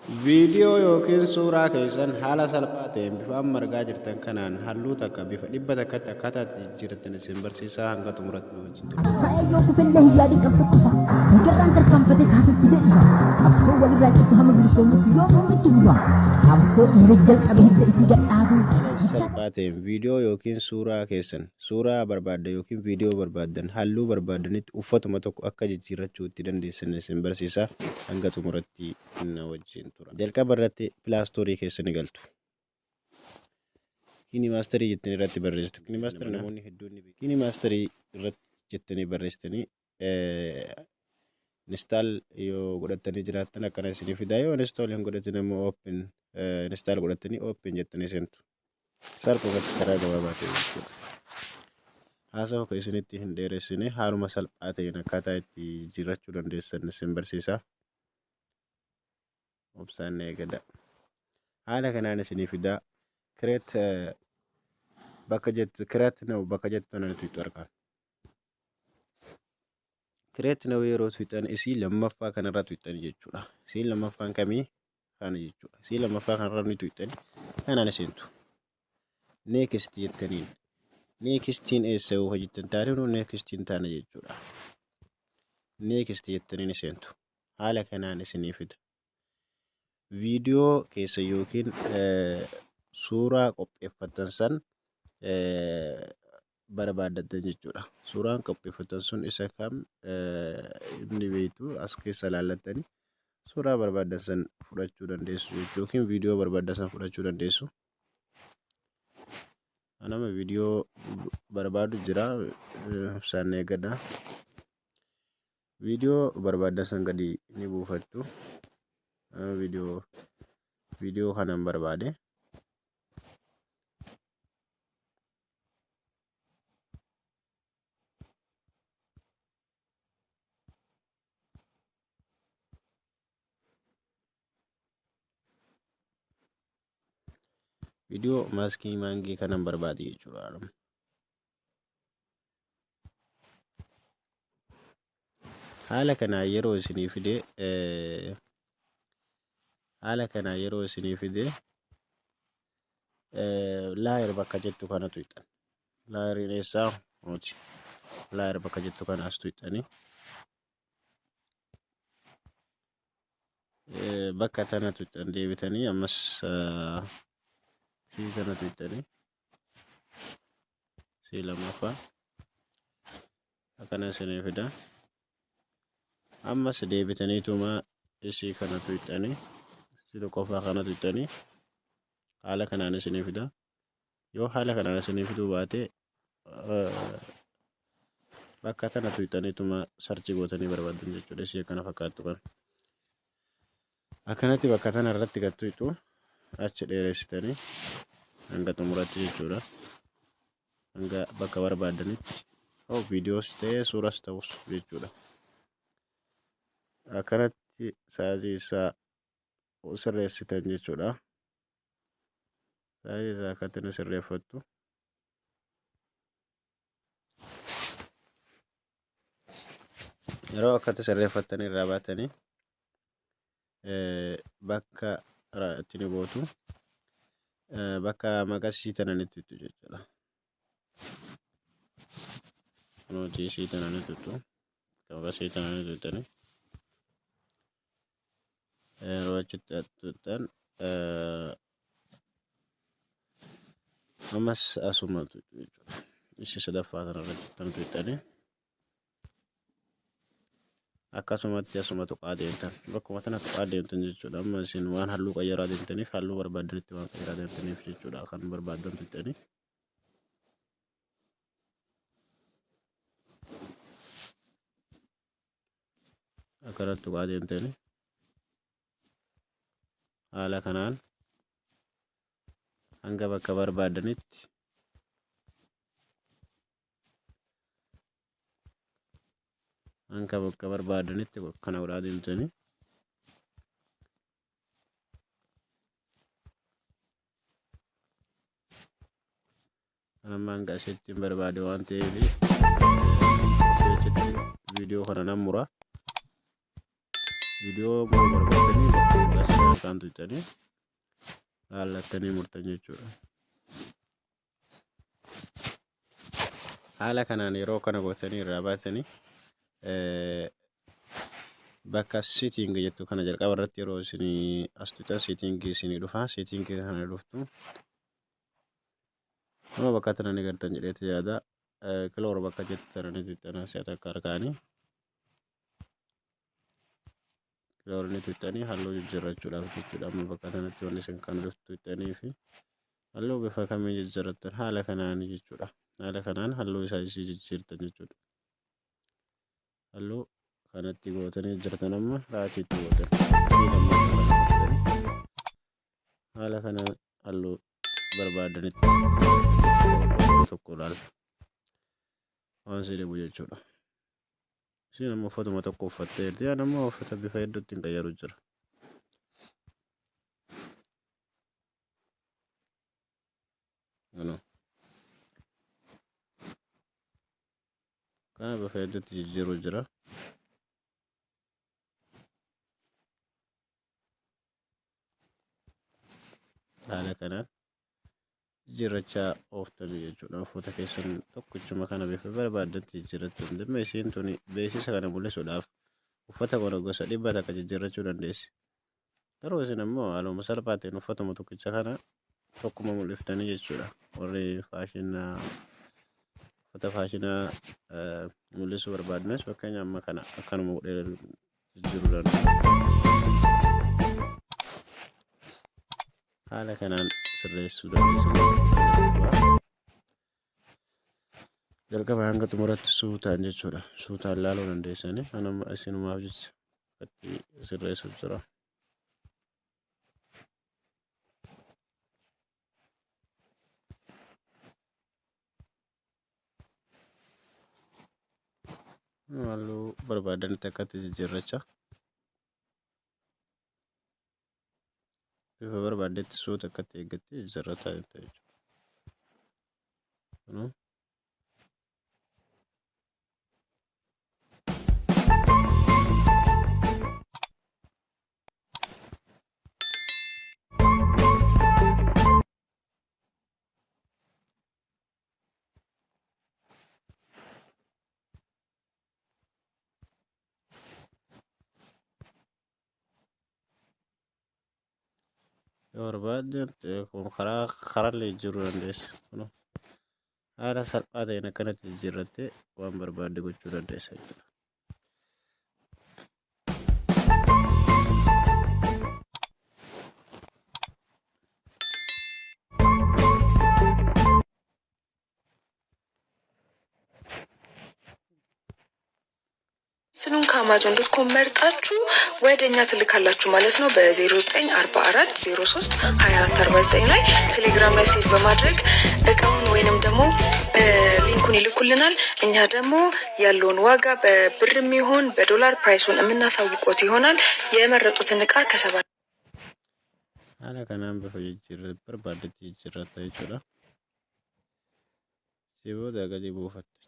Viidiyoo yookiin suuraa keessan haala salphaa ta'een bifa amma argaa jirtan kanaan halluu takka bifa 100tti akkaataa itti jijjiirrattan isin barsiisaa hanga xumuratti nu wajjin tura. Qabsaa'ee yoo kufellee hin yaadin qabsoo kufa. Dhiigarraan tarkaanfatee kaasee fidee dhufa. Qabsoo walirraa cittu hamma bilisoomnutti yoomuu itti fufa. Qabsoo dhiira jalqabe hidda isii gadhaabuu. Haala salphaa ta'een viidiyoo yookiin suuraa keessan suuraa barbaaddan yookiin viidiyoo barbaaddan halluu barbaaddanitti uffatuma tokko akka jijjiirrachuu itti dandeessan isin barsiisa hanga xumuratti na wajjin tura. Jalqaba irratti pilaastorii keessa ni galtu. KineMasterii jettanii irratti barreessitu. KineMasterii namoonni hedduun ni beeku. KineMasterii irratti jettanii barreessitanii install yoo godhattanii jiraattan akkana isinii fidaa yoo install hin godhatin immoo open install godhattanii open jettanii seentu. Salphumatti karaa gabaabaa ta'e jechuudha. Haasawa kan isinitti hin dheeressine haaluma salphaa ta'een akkaataa itti jijjiirrachuu dandeessan isin barsiisa. Obsaan na eeggadha. Haala kanaan isinii fidaa. Create bakka jettu create now bakka jettu tana tuqxu argaa. Create now yeroo tuqxan isii lammaffaa kanarra tuqxan jechuudha. Isiin lammaffaan kamii kana jechuudha. Isii lammaffaa kanarra ni tuqxan kanaan seentu. Next jettaniin. Nextiin eessa yoo hojjettan taate nextiin taana jechuudha. Next jettaniin seentu. Haala kanaan isinii fida. Viidiyoo keessa yookiin suuraa qopheeffattan san barbaaddattan jechuudha. Suuraan qopheeffattan sun isa kam inni beektu as keessa ilaallattanii suuraa barbaaddan san fudhachuu dandeessu jechuudha yookiin viidiyoo barbaaddan san fudhachuu dandeessu. Anama viidiyoo barbaadu jira ibsaan eeggadha. Viidiyoo barbaaddan san gadi ni buufattu. Viidiyoo viidiyoo kanan barbaade. Viidiyoo maaskii maangee kanan barbaade jechuudha. Haala kanaan yeroo isinii fide haala kanaan yeroo isinii fide layer bakka jettu kana tuqxan. Laayeriin eessaa nuti layer bakka jettu kana as tuqxanii bakka tana tuqxan deebitanii ammas ishii tana tuqxanii ishii lammaffaa akkana isinii fida. Ammas deebitaniituma isii kana tuqxanii isii tokkoffaa kana tuqxanii haala kanaan isinii fida. Yoo haala kanaan isinii fiduu baate bakka tana tuqxaniituma sarchi gootanii barbaaddan jechuudha. Isii akkana fakkaattu kana. Akkanatti bakka tana irratti gad tuqxu achi dheeressitanii hanga xumuratti jechuudha. Hanga bakka barbaaddanitti hoo viidiyoos ta'ee suuras ta'us jechuudha. Akkanatti saayizii isaa sirreessitan jechuudha. Saayizii isaa akkatti ni sirreeffattu. Yeroo akkatti sirreeffattanii irraa baatanii bakka itti ni gootu. Bakka maqasii tana ni tuttu jechuudha. Kunuuti isii tana ni tuttu. Maqasii tana ni tuttanii. Yeroo achitti tuttan ammas asuma tuttu jechuudha. Isii sadaffaa tana irratti kan tuttanii. Akkasumatti asuma tuqaa deemtan bakkuma tana tuqaa deemtan jechuudha. Amma isin waan halluu qayyaraa deemtaniif halluu barbaaddanitti waan qayyaraa deemtaniif jechuudha kan barbaaddan tuqxanii. Akkanatti tuqaa deemtanii haala kanaan hanga bakka barbaaddanitti hanga bakka barbaadanitti kana godhaa deemtanii amma hanga asitti hin barbaade waan ta'eef asitti viidiyoo kana nan mura. Viidiyoo muruu barbaadanii bakka sadarkaan tuqxanii laallattanii murtan jechuudha. Haala kanaan yeroo kana gootanii irraa baatanii bakka setting jettu kana jalqaba irratti yeroo isinii as tuqxan setting isinii dhufa. Setting kana dhuftu. Amma bakka tana ni gartan jedheeti yaada. Kiloor bakka jettu tana ni tuqxan si'a takka harkaanii. Kiloor ni tuqxanii halluu jijjiirrachuudhaaf jechuudha. Amma bakka kanatti wanni isin kan dhuftu tuqxanii fi halluu bifa kamiin jijjiirrattan haala kanaan jechuudha. Haala kanaan halluu isaa isii jijjiirtan jechuudha. Halluu kanatti gootanii jirtan amma raatiitti gootan. Isii lammaffaa kana gootanii haala kanaan halluu barbaadanitti tokko ilaala. Waan si dhibu jechuudha. Isiin ammoo uffatuma tokko uffattee jirti. Ani ammoo uffata bifa hedduutti hin qayyaru jira. Kunoo. Kana bifa hedduutti jijjiiruu jira. Haala kanaan jijjiirrachaa ooftanii jechuudha. Uffata keessan tokkichuma kana bifa barbaaddantti jijjiirrachuu danda'u. Isiin tuni beeksisa kana mul'isuudhaaf uffata kana gosa 100 jijjiirrachuu dandeessi. Garuu isin ammoo haaluma salphaa ta'een uffatuma tokkicha kana tokkuma mul'iftanii jechuudha. Warri faashina uffata faashinaa mul'isuu barbaadanis fakkeenya amma kana akkanuma godhee jijjiiruu danda'a. Haala kanaan sirreessuu dandeessu. Jalqaba hanga xumuratti suutaan jechuudha. Suutaan laaluu dandeessanii anamma isinumaaf jecha itti sirreessuuf jira. Halluu barbaadanitti akkatti jijjiirracha. Bifa barbaaddetti suuta akkatti eeggattee jijjiirrataa jirta jechuudha. Kunoo. Yoo barbaadde kun karaa karallee jijjiiruu dandeessa. Kunoo haala salphaa ta'een akkanatti jijjiirrattee waan barbaadde gochuu dandeessa jechuudha. ስሉን ከአማዞን ዶት ኮም መርጣችሁ ወደ እኛ ትልካላችሁ ማለት ነው። በ0944 03 24 49 ላይ ቴሌግራም ላይ ሴቭ በማድረግ እቃውን ወይንም ደግሞ ሊንኩን ይልኩልናል። እኛ ደግሞ ያለውን ዋጋ በብርም ይሁን በዶላር ፕራይሱን የምናሳውቆት ይሆናል። የመረጡትን እቃ ከሰባ Haala kanaan bifa jijjiirra barbaaddetti jijjiirratta jechuudha. Si booda gadi buufatta.